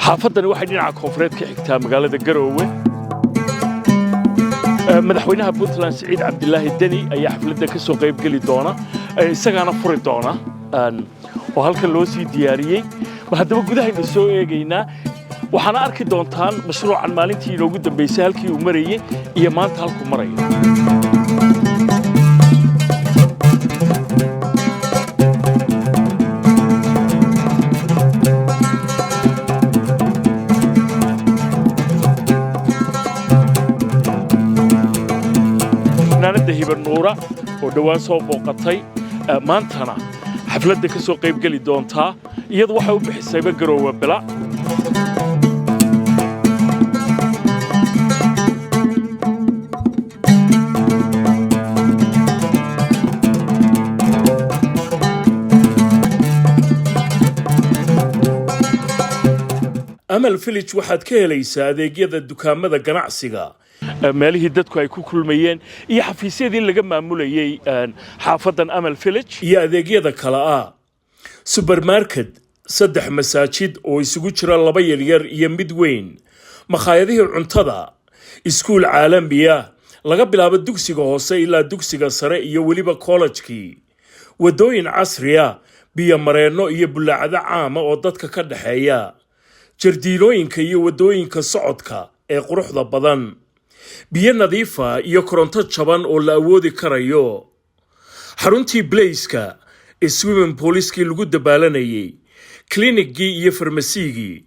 Xaafaddani waxay dhinaca koonfureed ka xigtaa magaalada Garoowe. Madaxweynaha Puntland Siciid Cabdilaahi Deni ayaa xafladda ka soo qaybgeli doona, isagaana furi doona, oo halkan loo sii diyaariyey. Bal haddaba gudahaynu soo eegaynaa, waxaana arki doontaan mashruucan maalintii inoogu dambeysay halkii uu marayey iyo maanta halkuu marayo. Fanaanadda Hiba Nuura oo dhowaan soo booqatay, maantana xafladda ka soo qaybgeli doontaa, iyadu waxay u bixisayba Garoowe Bila. Amal Village waxaad ka helaysaa adeegyada dukaamada ganacsiga, meelihii dadku ay ku kulmayeen iyo xafiisyadii laga maamulayey xaafaddan Amal Village, iyo adeegyada kale ah subermarket, 3 masaajid oo isugu jira laba yaryar iyo mid weyn, makhaayadihii cuntada, iskuul caalamiya laga bilaabo dugsiga hoose ilaa dugsiga sare iyo weliba kollejkii, waddooyin casriya, biyo mareenno iyo bullaacado caama oo dadka ka dhexeeya, jardiinooyinka iyo waddooyinka socodka ee quruxda badan, biyo nadiifa iyo koronto jaban oo la awoodi karayo, xaruntii blaiska ee swimming poolskii lagu dabaalanayay, klinigii iyo farmasiigii,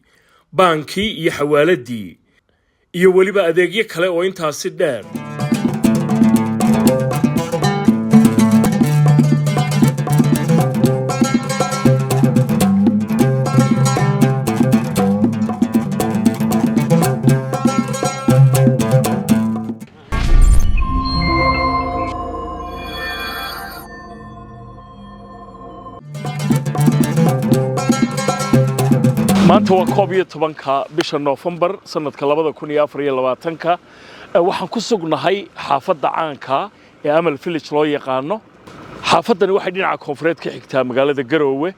baankii iyo xawaaladii, iyo weliba adeegyo kale oo intaasi dheer. Maanta waa 11-ka bisha Noofembar sanadka 2024-ka. Waxaan ku sugnahay xaafadda caanka ee Amal Village loo yaqaano. Xaafaddani waxay dhinaca koonfureed ka xigtaa magaalada Garoowe.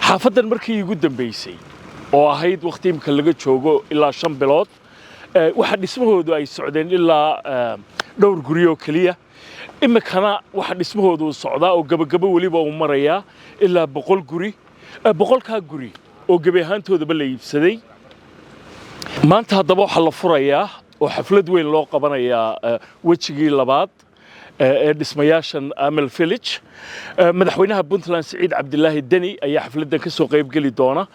Xaafaddan markii iigu dambeysay oo ahayd wakhti imika laga joogo ilaa 5 bilood, waxa dhismahoodu ay socdeen ilaa dhowr guri oo keliya. Imikana waxa dhismahoodu uu socdaa oo gabagabo weliba uu marayaa ilaa 100 guri, 100-kaa guri oo gebi ahaantoodaba la iibsaday. Maanta haddaba waxaa la furayaa oo xaflad weyn loo qabanayaa wejigii labaad ee dhismayaashan Amal Village. Madaxweynaha Puntland Siciid Cabdilaahi Deni ayaa xafladdan ka soo qaybgeli doona,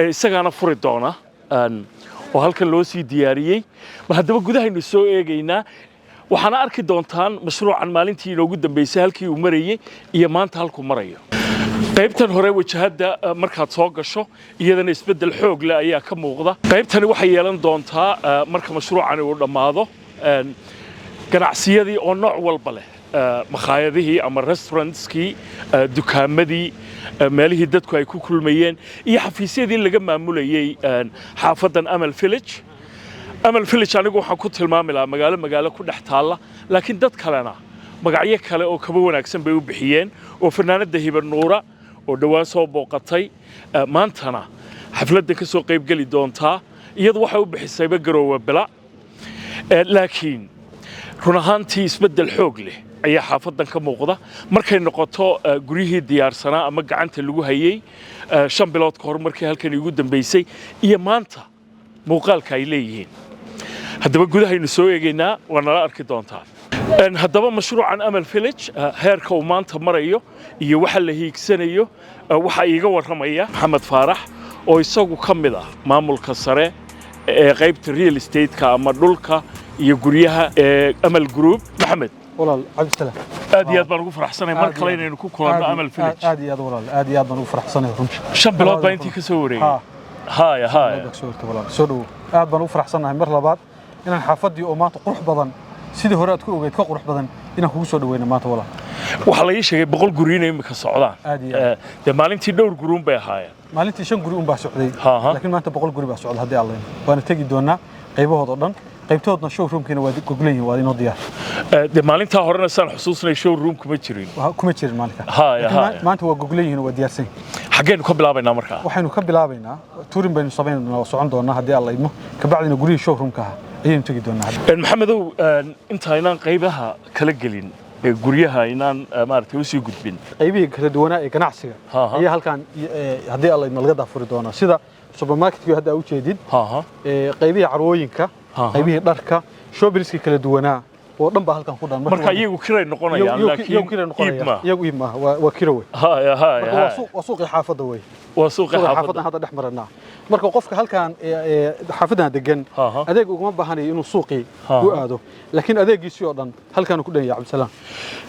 isagaana furi doona, oo halkan loo sii diyaariyey. Bal haddaba gudahaynu soo eegaynaa, waxaana arki doontaan mashruucan maalintii inoogu dambeysay halkii uu marayey iyo maanta halkuu marayo. Qaybtan hore wajahadda markaad soo gasho iyadana isbeddel xoog leh ayaa ka muuqda. Qaybtani waxay yeelan doontaa marka mashruucani uu dhammaado ganacsiyadii oo nooc walba leh, makhaayadihii ama restaurantskii, dukaamadii, meelihii dadku ay ku kulmayeen iyo xafiisyadii laga maamulayey xaafaddan Amal Village. Amal Village anigu waxaan ku tilmaami lahaa magaalo magaalo ku dhex taalla, laakiin dad kalena magacyo kale oo kaba wanaagsan bay u bixiyeen, oo fanaanadda Hiba Nuura oo dhowaan soo booqatay, maantana xafladda ka soo qaybgeli doontaa, iyadu waxay u bixisayba Garoowe Bila. Laakiin run ahaantii isbeddel xoog leh ayaa xaafaddan ka muuqda markay noqoto guryihii diyaarsanaa ama gacanta lagu hayey 5 bilood ka hor markii halkan iigu dambeysay iyo maanta muuqaalka ay leeyihiin. Haddaba gudahaynu soo eegaynaa, waa nala arki doontaa. Haddaba mashruucan Amal Village heerka uu maanta marayo iyo waxa la hiigsanayo waxaa iiga warramaya Maxamed Faarax oo isagu ka mid ah maamulka sare ee qaybta real estate-ka ama dhulka iyo guryaha ee Amal Group. Maxamed. Walaal Cabdisalaam. Aad iyo aad baan ugu faraxsanahay mar kale inaynu ku kulanno Amal Village. Aad iyo aad walaal, aad iyo aad baan ugu faraxsanahay runtii. 5 bilood baa intii ka soo wareegay. Haya haya. Walaal soo dhowo, aad baan ugu faraxsanahay mar labaad inaan xaafaddii oo maanta qurux badan, sidii hore aad ku ogeyd ka qurux badan, inaan kugu soo dhaweyno maanta walaal. Waxaa la ii sheegay 100 guri inay imika socdaan. Aad iyo aad. Dee maalintii dhowr guruun bay ahaayeen. Maalintii 5 guri un baa socday, Ha, ha. laakiin maanta 100 guri baa socda haddii Alla idmo. Waana tegi doonaa qaybahooda oo dhan. Qaybtoodna showroomkiina waa goglan yihiin, waa inoo diyaar. Dee maalintaa horena saan xusuusnay showroom kuma jirin. Kuma jirin maalinka. Haya, Laakiin haya. maanta waa goglan yihiin oo waa diyaarsan yihiin. Xaggaynu ka bilaabaynaa markaa? Waxaynu ka bilaabaynaa touring baynu samayn doonaa oo socon doonaa haddii Alla idmo. Kabacdina guryihii showroomka ahaa ayaynu tegi doonaa. Maxamedow, inta aynaan qaybaha kala gelin ee guryaha aynaan maaragtay usii gudbin, qaybihii kala duwanaa ee ganacsiga ayaa halkan haddii Alla idmo laga daafuri doonaa, sida supermarketkii hadda aa ujeedid, qaybihii carwooyinka, qaybihii dharka, shoppingskii kala duwanaa oo dhan baa halkan ku dhan. Marka iyagu kiray noqonayaan, laakiin iyagu kira iib noqonaya. ma Iyagu iib maaha, waa kiro wey. Haya haya. Marka waa suuq, waa suuqii xaafadda wey. Waa suuqii suuqa xaafadda. Xaafaddan hadda dhex maranaa. Marka qofka halkan xaafaddan degan adeeg uguma baahanayo inuu suuqii u aado, laakiin adeegiisii oo dhan halkaan ku dhan yahay, Cabdisalaam.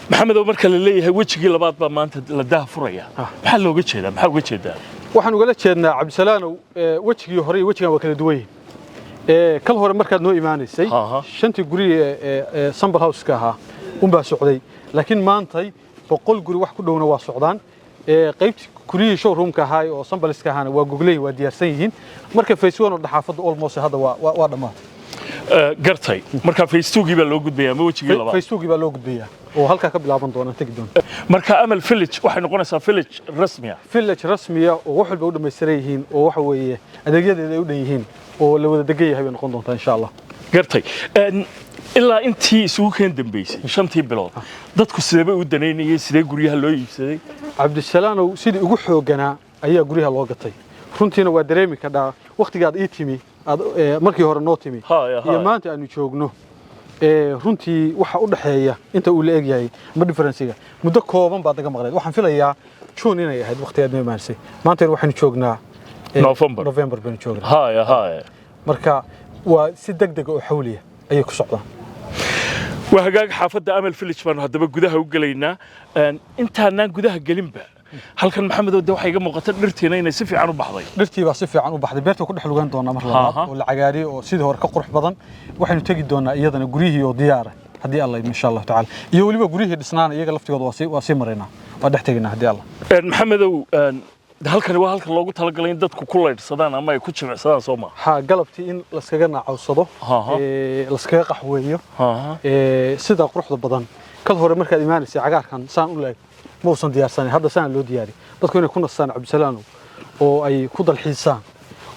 Maxamedow, marka la leeyahay wejigii labaad baa maanta la daah furaya, maxaa looga jeedaa? Maxaa uga jeedaa? Waxaan ugala jeednaa, Cabdisalaanow, wejigii hore iyo wejigan waa kala duwan yihiin. Kal hore markaad noo imaanaysay, shantii guri ee sample house-ka ahaa unbaa socday, laakiin maantay 100 guri wax ku dhowna waa socdaan. Qaybtii guryihii showroomka ahaa oo sampleska ahaana waa gogley, waa diyaarsan yihiin. Marka phase one oo xaafadda almost hadda waa dhammaatay. Gartay. Marka phase two-gii baa loo gudbayaa ama wejigii labaad? Phase two-gii baa loo gudbayaa oo halkaa ka bilaaban doona, tegi doona. Marka Amal Village waxay noqonaysaa village rasmi ah. Village rasmiya oo wax walba u dhammaystiran yihiin oo waxa weeye adeegyadeeda ay u dhan yihiin oo la wada degan yahay bay noqon doontaa, insha Allah. Gartay. Ilaa intii isugu keen dambeysay 5-tii bilood, dadku sidee bay u danaynayeen? Sidee guryaha loo iibsaday? Cabdisalaanow, sidii ugu xoogganaa ayaa guryaha loo gatay. Runtiina waa dareemi kadhaa wakhtigaad ii timi aad markii hore noo timi iyo maanta aanu joogno, runtii waxa u dhexeeya inta uu la egyahay ama differencega muddo kooban baad naga maqleed. Waxaan filayaa June inay ahayd waqtigaad noo imaanisay. Maanta waxaynu joognaa November. November baynu joognaa. Haya haya. Marka waa si degdeg oo xawliya ayay ku socdaan. Waa hagaag. Xaafadda Amal Village baanu haddaba gudaha u gelaynaa. Intaanaan gudaha gelinba halkan, Maxamedow, de waxaa iga muuqata dhirtiina inay si fiican u baxday. Dhirtii baa si fiican u baxday. Beerta ku dhex lugan doonaa mar labaad oo la cagaariyey oo sidii hore ka qurux badan. Waxaynu tegi doonaa iyadana guryihii oo diyaara haddii Alla idmo, insha Allahu tacaala, iyo weliba guryihii dhisnaana iyaga laftigooda waa sii maraynaa, waa dhex tegaynaa haddii Alla. Maxamedow, halkani waa halka loogu talagalay in dadku ku laydhsadaan ama ay ku jimicsadaan, soo ma? Ha, galabtii in laskaga naacawsado, laskaga qaxweeyo, sida quruxda badan. Kal hore markaad imaanaysay cagaarkan saan u leeg ma uusan diyaarsanayn, hadda saan loo diyaari. Dadku inay ku nastaan, Cabdisalaanow, oo ay ku dalxiisaan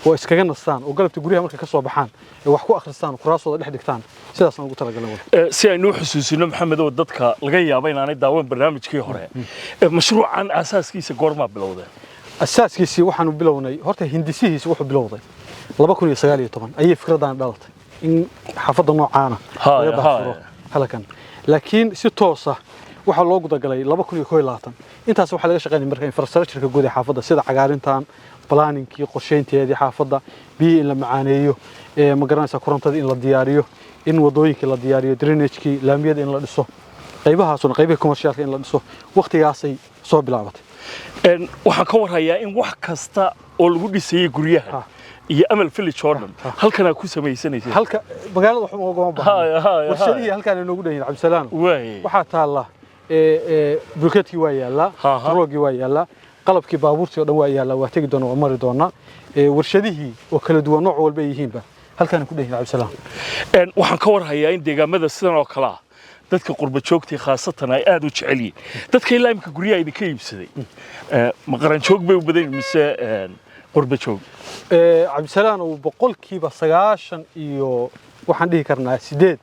oo iskaga nastaan oo galabtii guryaha markay ka soo baxaan ay wax ku akhristaan oo kuraasooda dhex dhigtaan, sidaasaan ugu talagalay wada. Si aynu u xusuusino, Maxamedow, dadka laga yaabo inaanay daawan barnaamijkii hore, mashruucan aasaaskiisa goormaa bilowdeen? Asaaskiisii waxaanu bilownay, horta hindisihiisi wuxuu bilowday 2019 ayay fikraddan dhalatay in xaafadda noocaana laga daafuro halkan, laakiin si toosa waxaa loo gudagalay 2021. Intaas waxaa laga shaqeynaya marka infrastructure-ka guud ee xaafadda, sida cagaarintan, planningkii, qorsheynteedii xaafadda, biyihii in la macaaneeyo, ma garanaysaa, korontadii in la diyaariyo, in wadooyinkii la diyaariyo, drainage-kii, laamiyada in la dhiso, qaybahaasuna qaybihii commercialka in la dhiso, waqtigaasay soo bilaabatay. Waxaan ka warhayaa in wax kasta oo lagu dhisayay guryaha iyo Amal Village oo dhan halkanaa ku samaysanaysay. Halka magaalada waxba ugama baahna. Warshadihii halkaan inoogu dhan yihiin, Cabdisalaam. Waxaa taalla bulkeetkii waa yaallaa, roogii waa yaallaa, qalabkii baabuurtii oo dhan waa yaallaa. Waa tegi doonaa, waa mari doonaa. Warshadihii oo kala duwan nooc walba ay yihiinba halkaan ku dhan yihiin, Cabdisalaam. Waxaan ka warhayaa in deegaamada sidan oo kale ah dadka qurba joogtay khaasatan ay aad u jecel yihiin. Dadka ilaa imika guryaha idinka iibsaday, ma qaran joog bay u badan yihiin mise qurba joog? Cabdisalaam, uu 90% iyo waxaan dhihi karnaa 8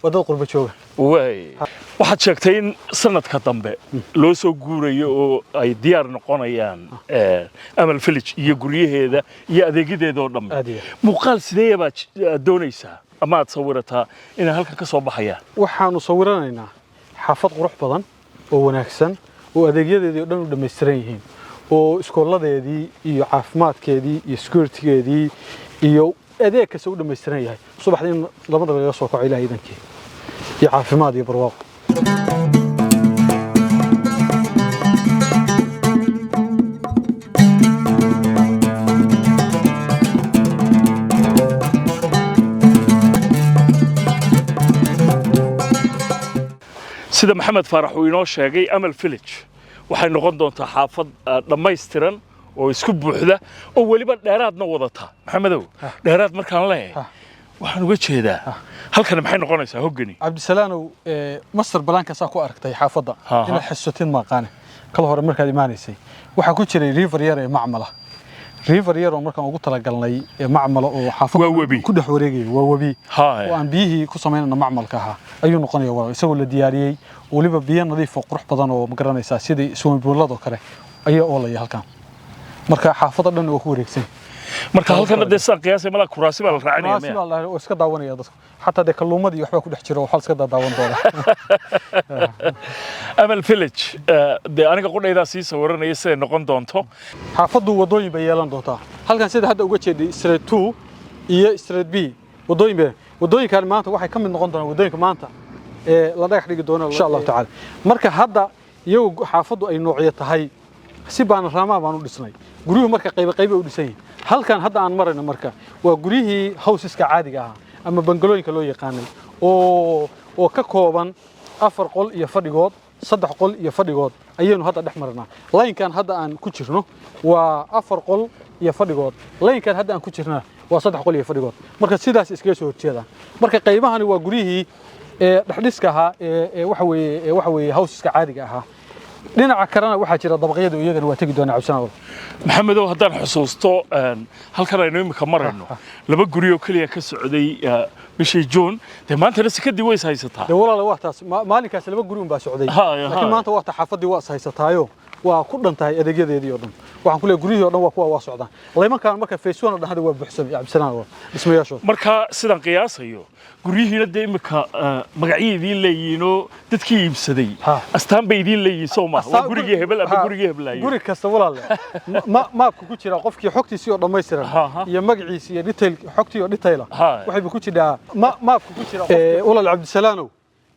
waa dad qurba jooga. Waay, waxaad sheegtay in sanadka dambe loo soo guurayo oo ay diyaar noqonayaan Amal Village iyo guryaheeda iyo adeegyadeeda oo dhan. Aad iyo aad. Muuqaal sidee baad aad doonaysaa ama aad sawirataa inay halkan ka soo baxayaan? Waxaanu sawiranaynaa xaafad qurux badan oo wanaagsan oo adeegyadeedii oo dhan u dhammaystiran yihiin oo iskooladeedii iyo caafimaadkeedii iyo securitygeedii iyo adeeg kasta u dhammaystiran yahay. Subaxdii in labada laga soo kaco, Ilaah idankii, iyo caafimaad iyo barwaaqo. Sida Maxamed Faarax uu inoo sheegay, Amal Village waxay noqon doontaa xaafad dhammaystiran oo isku buuxda oo weliba dheeraadna wadata. Maxamedow, dheeraad markaan leeyahay Waxaan uga jeedaa, halkani maxay noqonaysaa hoggani? Cabdisalaanow, master planka saa ku aragtay xaafadda, inaad xasuusatid maaqaane, kala hore markaad imaanaysay waxaa ku jiray river yar ee macmala, river yar oo markaan ugu talagalnay ee macmala oo xaafadda Waa webi. ku dhex wareegaya, waa webi oo aan biyihii ku samaynayna macmalka ahaa ayuu noqonaya walaal, isagoo la diyaariyey, weliba biyo nadiif oo qurux badan oo ma garanaysaa sidii swimming poolladoo kale ayaa oolaya halkan. Marka xaafadda dhan waa ku wareegsan. Marka halkana dee sidaan qiyaasay malaa kuraasi baa la raacinaya. Kuraasi miya? Baa la oo iska daawanaya dadku, xataa dee kalluumadii waxbaa ku dhex jiro, waxaa la iska daawan doona. Amal Village, dee aniga qudhaydaa sii sawiranaya siday noqon doonto. Xaafaddu wadooyin bay yeelan doontaa. Halkan sida hadda uga jeeday Street 2 iyo Street B wadooyin bay, wadooyinkan maanta waxay ka mid noqon doonaan wadooyinka maanta ee la dhagax dhigi doono insha Allahu tacaala. Marka hadda iyagu xaafaddu ay noocyo tahay, si baan raamaa baan u dhisnay guryuhu. Marka qayb qayb ay u dhisan yihiin. Halkan hadda aan marayno marka waa guryihii houseska caadiga ahaa ama bangalooyinka loo yaqaanay oo ka kooban 4 qol iyo fadhigood, 3 qol iyo fadhigood ayaynu hadda dhex marinaa. Laynkan hadda aan ku jirno waa 4 qol iyo fadhigood, laynkan hadda aan ku jirnaa waa 3 qol iyo fadhigood. Marka sidaas iskaga soo horjeedaan. Marka qaybahani waa guryihii ee dhexdhiska ahaa ee waxa weeye houseska caadiga ahaa. Dhinaca kalena waxaa jira dabaqyada, iyagana waa tegi doonaa, Cabdisalaam. Maxamedow, haddaan xusuusto, halkan aynu imika marayno laba guri oo keliya ka socday bishii Juun, dee maantana sekadii way is haysataa. Dee walaala, waa taas. Maalinkaas laba guri un baa socday, laakiin maanta waa ta xaafaddii waa is haysataayo, waa ku dhan tahay adeegyadeedii oo dhan. Waxaan ku leeyahay guryihii oo dhan waa kuwa waa socdaan. Laymankan marka phase one oo dhan hadda waa buuxsamay, Cabdisalaam, waa dhismayaashooda. Marka sidaan qiyaasayo guryihiina dee imika magacyo idiin leeyihiinoo dadkii iibsaday astaan bay idiin leeyihiin, soo ma waa gurigii hebel ama gurigii heblaayo? Guri kasta walaale maabka ku jira qofkii xogtiisii oo dhammaystiran iyo magaciisi iyo detail, xogtii oo detail ah waxayba ku jiraa maabka ku jira. Walaal Cabdisalaanow,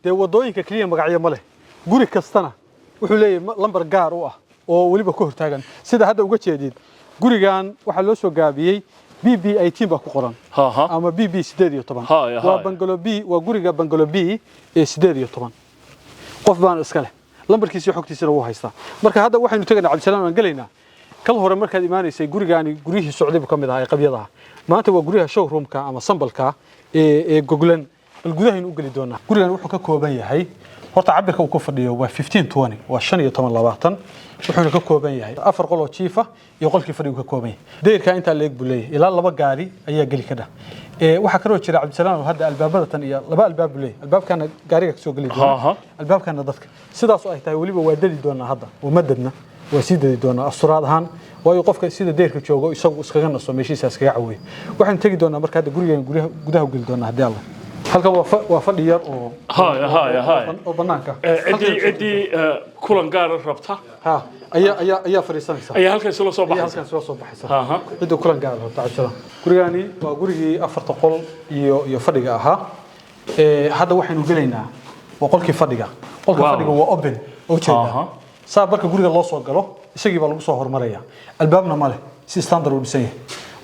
dee wadooyinka keliya magacyo ma leh, guri kastana wuxuu leeyahay lambar gaar u ah oo weliba ka hortaagan. Sida hadda uga jeedid gurigan waxaa loo soo gaabiyey BB 18 baa ku qoran ama BB 18. Waa bangalo B, waa guriga bangalo B ee 18. Qof baana iska leh, lambarkiisa iyo xogtiisana wuu haystaa. Marka hadda waxaynu tegaynaa, Cabdisalaam, aan gelaynaa. Kal hore markaad imaanaysay gurigaani guryihii socday buu ka mid ahaa ee qabyadaha. Maanta waa guryaha showroomka ama sambalka ee goglan. Bal gudahaynu u geli doonaa. Gurigan wuxuu ka kooban yahay, horta cabirka uu ku fadhiyo waa 15/20, waa 15/20. Wuxuuna ka kooban yahay 4 qol oo jiifa iyo qolkii fadhigu ka kooban yahay. Dayrka intaa leeg buu leeyahay, ilaa laba gaari ayaa geli kadha. Waxaa kaloo jira, Cabdisalaam, hadda albaabada tan iyo laba albaab buu leeyahay. Albaabkana gaariga kasoo geli doona, albaabkana dadka. Sidaas oo ay tahay weliba waa dadi doonaa hadda, uma dadna, waa sii dadi doonaa asturaad ahaan, waayo qofka sida deyrka joogo isagu iskaga naso, meeshiisa iskaga caweeyo. Waxaynu tegi doonaa marka hadda gurigan guryaha gudaha u geli doonaa haddii Alla. Halkan waa fadhi yar oo Haya, haya, haya. oo banaanka. Ciddii kulan gaara rabta ha ayaa fadhiisanaysa. Ayaa halkan isula soo ayaa baxaysa. Halkan soo soo baxaysa. Cidda kulan gaar rabta, Cabdisalaam. Gurigani waa gurigii afarta qol iyo fadhiga ahaa. Hadda waxaynu gelaynaa waa qolkii fadhiga. Qolka fadhiga waa open oo jeeda saa marka guriga loo soo galo isagii baa lagu soo hormaraya. Albaabna ma leh, si standard u dhisan yahay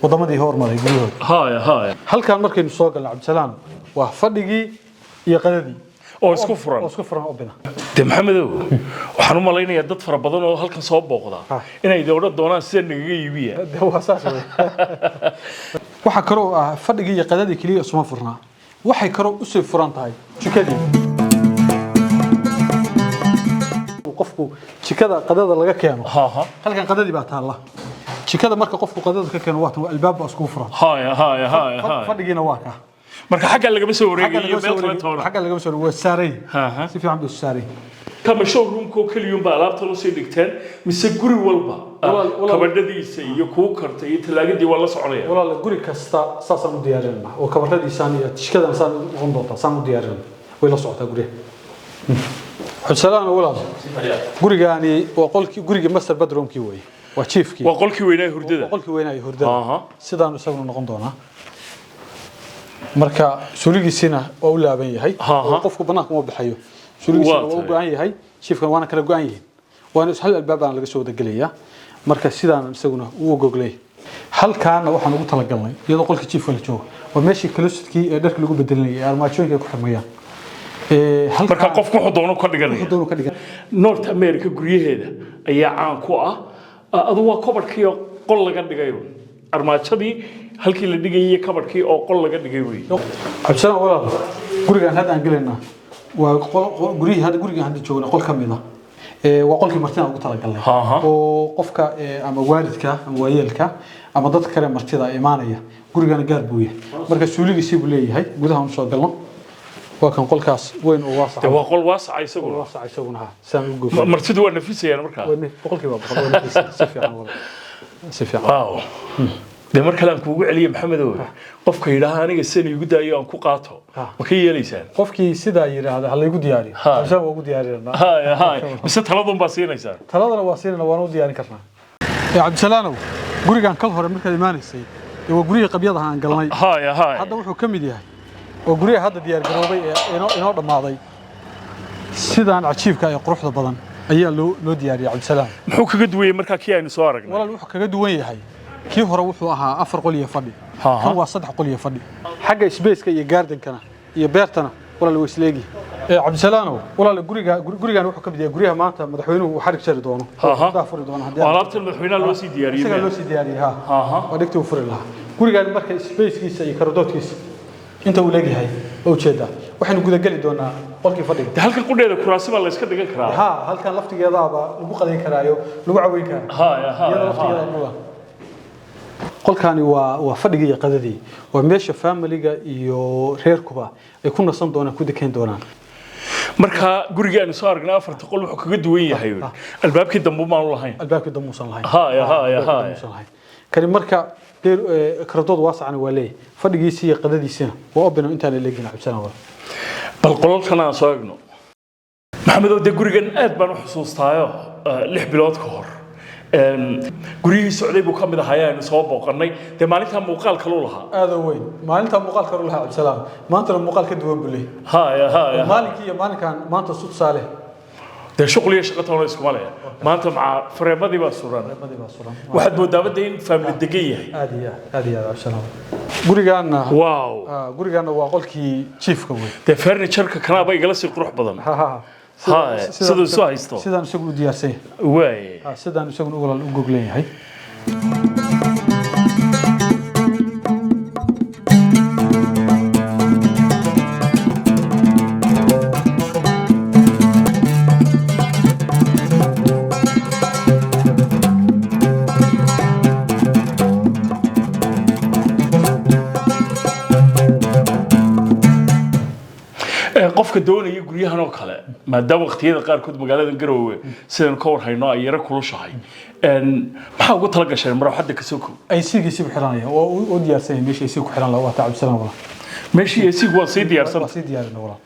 wadamadii hormaray guryahooda. Haya, haya. Halkan markaynu soo galno, Cabdisalaam, waa fadhigii iyo qadadii oo isku furan. Oo isku furan, open ah. Dee Maxamedow, waxaan u malaynayaa dad fara badan oo halkan soo booqda inay de odhan doonaan sida nagaga iibiya. Dee waa saas wey. Waxaa kaloo ah fadhigii iyo qadadii keliya isuma furnaa, waxay kaloo usii furan tahay jikadii. Qofku jikada qadada laga keeno, halkan qadadii baa taalla. Jikada marka qofku qadada ka keeno, waatan waa albaab baa iskugu furan. Haya, haya, haya, haya. Fadhigiina waa kaa. Marka xagga lagama soo xagga wareegayo laga soo meel kale toona. Xagga lagama soo wareegi, waa saaray. Si fiican buu isu saaray. Kama showroomka oo keliyuunba alaabtan usii dhigteen mise guri walba kabadhadiisa iyo kuu karta iyo talaagadii waa la soconaya? Walaal, guri kasta saasaan u diyaarinayna oo kabaradiisaan iyo jikadan saan u noqon doontaa, saan u diyaarinayna, way la socotaa guryaha. Xusalaana walaal, gurigaani waa qolkii gurigii master bedroomkii weeye, waa jiifkii. Waa qolkii weynaa hurdada. Waa qolkii weynaa ee hurdada. Sidaanu isaguna noqon doonaa. Marka suuligiisiina waa u laaban yahay oo qofku banaanka uma baxayo. Suuligiisina waa u go'an yahay, jiifkan waana kala go'an yihiin, waana is hal albaab baana laga soo wada gelayaa. Marka sidaan isaguna uu goglay. Halkaana waxaan ugu talagalnay iyadoo qolka jiifka la joogo waa meeshii closetkii ee dharka lagu bedelinayay ee armaajooyinka ay ku xirmayaan. Marka qofku wuxuu doono ka dhiganaya. Wuxuu doono ka dhigan. North America guryaheeda ayaa caan ku ah. Adu waa kobarkii qol laga dhigayo armaajadii. Halkii la dhigayay kabadhkii oo qol laga dhigay wey. Cabdisalaam walaal, gurigaan hadda aan gelaynaa waa qol, guryihii hadda, gurigaan hadda joogna qol ka mid ah. Waa qolkii martida ugu talagalnay oo qofka ama waalidka ama waayeelka ama dadka kale martida imaanaya, gurigana gaar buu yahay. Marka suuligiisii buu leeyahay. Gudaha aan soo galno, waa kan qolkaas weyn oo waasac. Dee waa qol waasaca isaguna. Waasac isaguna, ha saan u gogo. Martidu waa nafisayaan markaa. 100% waa nafis, si fiican walaal, si fiican. Wow, dee mar kale aan kuugu celiye Maxamedow, qofka yidhaaha aniga sidan iigu daayo aan ku qaato, ma ka yeelaysaan? Qofkii sidaa yidhaahda ha laygu diyaariyo. Cabdisalaam, waa ugu diyaarinaa. Hay hay, mise taladun baa siinaysaan? Taladana waa siinana, waana u diyaarin karnaa. Cabdisalaanow, gurigan kal hore markaad imaanaysay dee waa guryihii qabyadaha aan galnay. Hay hay. Hadda wuxuu ka mid yahay oo guryaha hadda diyaar garoobay ee inoo dhammaaday. Sidaan cajiibka ee quruxda badan ayaa loo diyaariyay, Cabdisalaam. Muxuu kaga duwayey markaa kii aynu soo aragnay? Walaal, wuxuu kaga duwan yahay, kii hore wuxuu ahaa 4 qol iyo fadhi. Kan waa 3 qol iyo fadhi. Xagga spaceka iyo gardenkana iyo beertana walaal way isleegi. Cabdisalaanow walaal, gurigan wuxuu ka mid yahay guryaha maanta madaxweynuhu uu xarig jari doono, daa furi doono haddii oo alaabtan madaxweynaha loo sii diyaariyey. Isagaa loo sii diyaariyey, ha. Waa dhigtii uu furi lahaa gurigan. Marka spacekiisa iyo karadoodkiisa inta uu leegyahay oo ujeedaa, waxaynu gudageli doonaa qolkii fadhiga. Dee halkan qudheeda kuraasi baa la iska dhigan karaa. Ha, halkan laftigeedaaba lagu qadayn karaayo, lagu caweyn karaa. Haya iyada haya laftigeeda haya dhula. Qolkani waa fadhigii iyo qadadii, waa meesha familiga iyo reerkuba ay ku nasan doonaan, ku dekeyn doonaan. Marka gurigii aynu soo aragnay afarta qol wuxuu kaga duwan yahay albaabkii dambe maanu lahayn. Albaabkii dambe uusan lahayn. Haya haya Albaabkii dambe haya uusan lahayn. Kani marka dheer karadood waasacna waa leeyahay, fadhigiisii iyo qadadiisina waa open oo intaan la leegin, Cabdisalaam walaal. Bal qolalkan aan soo egno, Maxamedow. Dee gurigan aad baan u xusuustaayo, 6 bilood ka hor guryihii socday buu ka mid ahaa aynu soo booqannay. Dee maalintaa muuqaal kaluu lahaa. Aad u weyn maalintaa muuqaal kalu lahaa, Cabdisalaam. Maantana muuqaal ka duwan buu leeyahay. Haya haya. Maalinkii iyo maalinkan maanta su tusaale. Dee shuqul iyo shaqo toona iskuma leh maanta, macaa fareemadii baa suran. Reemadii baa suran. Waxaad moodaaba dee in family degan yahay. Aad iyo aad, aad iyo aad, Cabdisalaam. Gurigaana Wow. Gurigaana waa qolkii jiifka wey. Dee furniture-ka kanaaba igala sii qurux badan. Ha, ha, ha. Siduu isu haysto. Sidaan isagu u diyaarsan yahay. Waay. Sidaan isaguna walaal u goglan yahay. Qofka doonaya guryahan oo kale, maadaama waqtiyada qaarkood magaalada Garowe sidaynu ka warhayno ay yaro kulushahay, maxaa ugu tala gasheen marwaxadda kasoo kow? AC-giisii buu xiranaya, waa u diyaarsan yahay meesha AC ku xiran lahaa. Waa taa, Cabdisalaam walaal. Meeshii AC-gu waa sii diyaarsan. Waa sii diyaarin walaal.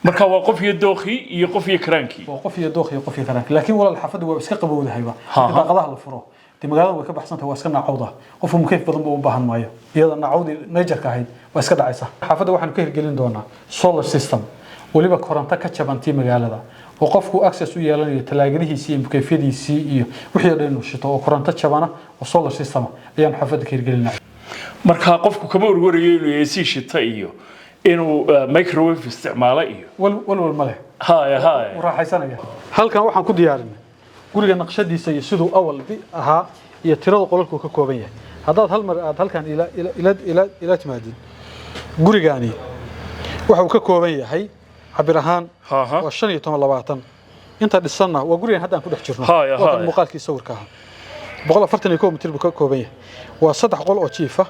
Marka waa qof iyo dookii iyo qof iyo karaankii. Waa qof iyo dooq iyo qof iyo karaanka. Laakiin walaal, xaafaddu waa iska qabowdahayba. Ha, ha. Daaqadaha la furo dee magaalada way ka baxsan tahay, waa iska naacawda. Qofku mukeyf badan buu u baahan maayo, iyada naacawdii najarka ahayd waa iska dhacaysa. Xaafadda waxaanu ka hirgelin doonaa solar system, weliba koronto ka jabantii magaalada, oo qofku access u yeelanayo talaagadihiisii iyo mukeyfyadiisii iyo wixii oo dhan inuu shito, oo koronto jabana oo solar system ayaanu xaafadda ka hirgelinaa. Marka qofku kama warwarayo inuu AC shita iyo inuu microwave isticmaalo iyo walwal ma leh. Haya haya. U raaxaysanaya. Halkan waxaan ku diyaarinay guriga naqshadiisa iyo siduu awal bi ahaa iyo tirada qolalku ka kooban yahay. Haddaad hal mar aad halkan ila timaadid, gurigaani waxa uu ka kooban yahay cabir ahaan waa 15 20. Inta dhisanna waa gurigan hadda aan ku dhex jirno. Waa kan muuqaalkii sawirka ahaa, 141 mitir buu ka kooban yahay. Waa 3 qol oo jiifa,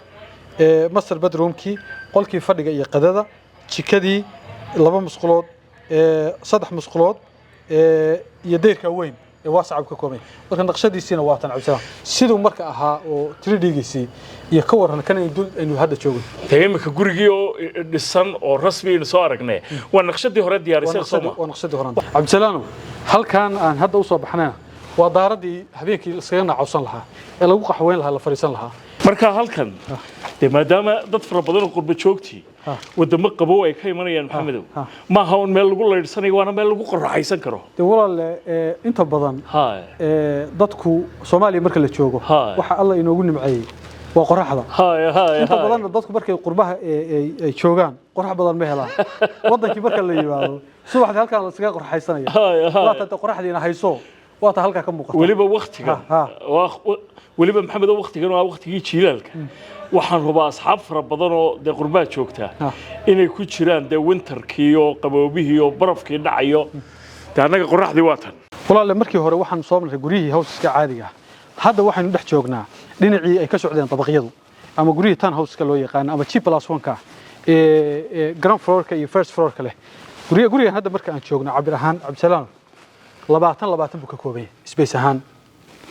master bedroomkii, qolkii fadhiga iyo qadada, jikadii, 2 musqulood, 3 musqulood, iyo deyrka weyn ee waasaca buu ka kooban yahay. Marka naqshadiisiina waa tan, Cabdisalaam, siduu marka ahaa oo 3D-giisii iyo ka waran kan aynu aynu hadda joogno. Dee imika gurigii oo dhisan oo rasmi aynu soo aragnay waa naqshadii hore diyaarisay, soo ma? Waa naqshadii horan, Cabdisalaanow. Halkan aan hadda usoo baxnayna waa daaradii habeenkii iskaga naacawsan lahaa ee lagu qaxweyn lahaa, la fadhiisan lahaa. Marka halkan dee maadaama dad fara badan oo qurbo joogtii wadamo qabow ay ka imanayaan, Maxamedow, maaha un meel lagu laydhsanayo, waana meel lagu qoraxaysan karo. Dee walaal, inta badan dadku Soomaaliya marka la joogo waxa Alla inoogu nimceeyey waa qoraxda. Haya haya. Inta badanna dadku markay qurbaha ay joogaan qorax badan ma helaan. Wadankii marka la yimaado subaxdii halkaan la iskaga qorxaysanaya. Haya, haya. Waa ta qoraxdiina hayso, waa ta halkaa ka muuqata. Weliba waktigan Ha, ha. Weliba Maxamed, waktigan waa waktigii jiilaalka. Waxaan hubaa asxaab fara badan oo dee qurbaa joogta Ha. inay ku jiraan dee winterkii oo qaboobihii oo barafkii dhacayo. Dee annaga qorraxdii waa tan. Walaalle, markii hore waxaan soo marnay guryihii houseska caadiga ah. Hadda waxaynu dhex joognaa dhinacii ay ka socdeen dabaqyadu ama guryihii town houseka loo yaqaano ama G+1-ka ee ground floorka iyo first floorka leh. Gurigan hadda marka aan joogno, cabir ahaan, Cabdisalaam, 20 20 buu ka kooban yahay space ahaan,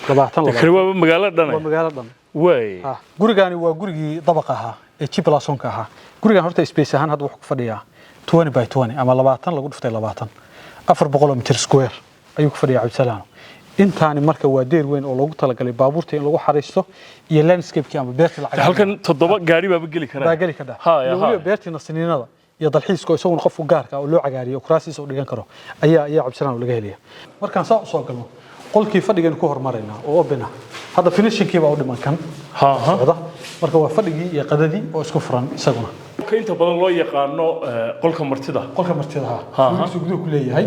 20 Kani 20. waaba magaalo dhan. Waa magaalo dhan. Waay. Ah, gurigani waa gurigii dabaqa ahaa ee G+1-ka ahaa. Gurigan horta space ahaan hadda wuxuu ku fadhiyaa 20 by 20 ama 20 lagu dhuftay 20, 400 mitir square ayuu ku fadhiyaa, Cabdisalaam. Intaani marka waa deer weyn oo loogu talagalay baabuurta in lagu xariisto iyo landscape-kii ama beertii lacag. Halkan toddoba gaari baaba geli karaa. Baa geli kadha. Haya, iyo haya. Weliba beertii nasiniinada iyo dalxiiska oo isaguna qofku gaarka ah oo loo cagaariyo oo kuraasiisa u dhigan karo ayaa Cabdisalaam laga helaya. Markaan saa usoo galno, qolkii fadhigan ku hormaraynaa oo open ah. Hadda finishingkii baa u dhiman kan Ha ha. socda. Marka waa fadhigii iyo qadadii oo isku furan isaguna. Qolka inta badan loo yaqaano qolka martida. Qolka martida, ha. Ha, ha. Gurigiisu guduhu ku leeyahay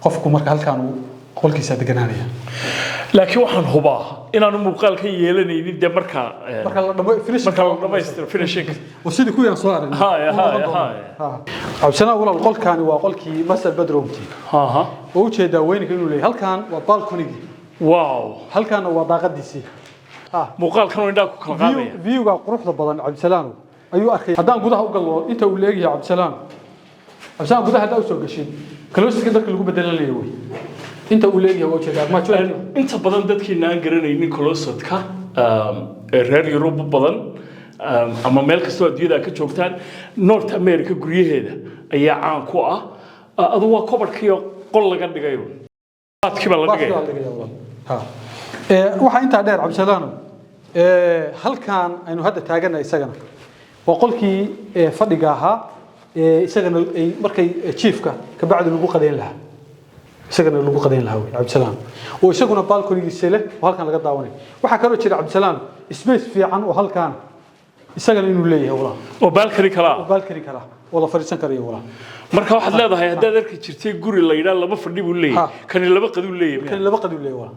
qofku. Marka halkaan uu qolkiisa deganaanaya. Laakiin waxaan hubaa inaanu muuqaal ka yeelanaynin dee marka marka la dhamo finishing. Marka la dhamaystiro finishing. Oo sidii kuwii aan soo aragnay. Haya, haya, haya. Cabdisalaam walaal, qolkaani waa qolkii master bedroomkii Ha ha. oo ujeedaa weynka inuu leeyahay. Halkaan waa balconygii. Wow. Halkaana waa daaqadiisii. Muuqaalkan oo indhaha ku kala qaadaya. Viewga quruxda badan, Cabdisalaam, ayuu arkay. Haddaan gudaha u galno, inta uu leegyahay, Cabdisalaam, Cabdisalaam, gudaha haddaa usoo gashin, closetka darka lagu bedelanayo wey. Inta uu leegyahay waa ujeedaa armaajooyinka. Inta badan dadkiina aan garanaynin closetka ee reer Yurub u badan ama meel kastoo adduunyada ka joogtaan, North America guryaheeda ayaa caan ku ah. Adu waa kobarkiiyo qol laga dhigayo, baadkii baa la Baaskiga dhigaya. La dhigaya walaal. Ha. Waxaa intaa dheer, Cabdisalaam, halkan aynu hadda taaganahay isagana waa qolkii fadhiga ahaa isagana ay markay jiifka kabacdi lagu qadeyn lahaa, isagana lagu qadeyn lahaa wey, Cabdisalaam, oo isaguna balconygiisa leh oo halkan laga daawanayo. Waxaa kaloo jira, Cabdisalaam, space fiican oo halkan isagana inuu leeyahay walaal. Oo balcony kala oo ah. Balcony kala oo la fadhiisan karayo walaal. Marka waxaad leedahay haddaad arki jirtay guri la yidhaa laba fadhi buu leeyahay, kani laba qaduu leeyahay. Kan laba qaduu leeyahay walaal.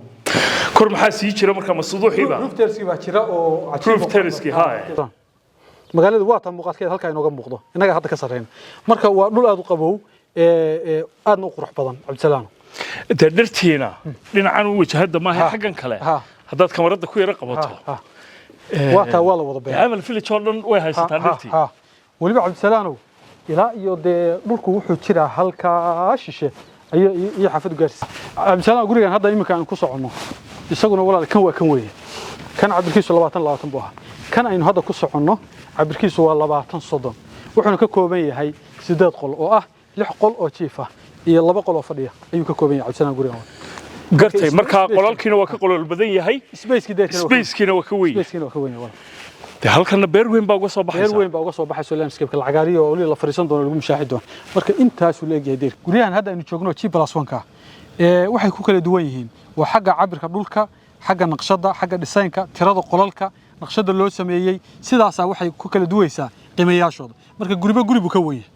Kor maxaa sii jira marka? Masuduuxiiba? Roof terrace baa jira oo cajiib. Roof terrace-kii, haa. Magaaladu waa tan muuqaalkeeda halkaa inooga muuqdo, innaga hadda ka sarreyna. Marka waa dhul aad u qabow ee aadna u qurux badan, Cabdisalaam. Dee dhirtiina dhinacan u wajahada maaha, xaggan kale haddaad kamarada ku yara qabato. Ha, waa taa, waa la wada beeray. Amal Village oo dhan way haysataa dhirtii. Ha, weliba Cabdisalaanow, ilaa iyo dee dhulku wuxuu jiraa halkaa shishe ayo iyo xaafadu gaarsiisa. Cabdisalaam, gurigan hadda iminka aan ku soconno isaguna walaal kan waa kan weeye. Kan cabirkiisu 20 20 buu ahaa. Kan aynu hadda ku soconno cabirkiisu waa 20 30, wuxuuna ka kooban yahay sideed qol oo ah lix qol oo jiif ah iyo laba qol oo fadhiya ayuu ka kooban yahay, Cabdisalaam, gurigan. Gartay. Marka qolalkiina waa ka qolol badan yahay. Space-kii deerkina waa ka- Spacekiina waa ka weyn. Space-kiina waa ka weyn yahay walaal. Dee halkana beer weyn baa uga soo Beer baxaysa. weyn baa uga soo baxayso, landscape la cagaariyo oo weli la fariisan doono, lagu mushaaxi doono. Marka intaasuu la egyahay deerka. Guryahan hadda aynu joogno G+1 ka waxay ku kala duwan yihiin waa xagga cabirka dhulka, xagga naqshadda, xagga designka, tirada qolalka, naqshadda loo sameeyey. Sidaasaa waxay ku kala duwaysaa qiimayaashooda. Marka guriba guri buu ka weyn yahay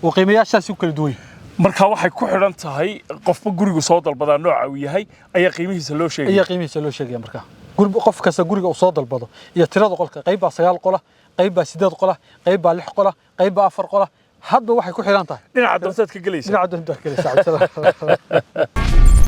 oo qiimayaashaasi ku kala duwan yahay. Marka waxay ku xidhan tahay qofba gurigu soo dalbadaa nooca uu yahay ayaa qiimihiisa loo sheegaya. Ayaa qiimihiisa loo sheegaya. Marka guri qof kasta guriga uu soo dalbado iyo tirada qolka, qayb baa sagaal qola, qayb baa sideed qola, qayb baa lix qola, qayb baa afar qola, hadba waxay ku xidhan tahay. Dhinaca doontaad ka gelaysa. Dhinaca doonta ka gelaysa, Cabdisalaam.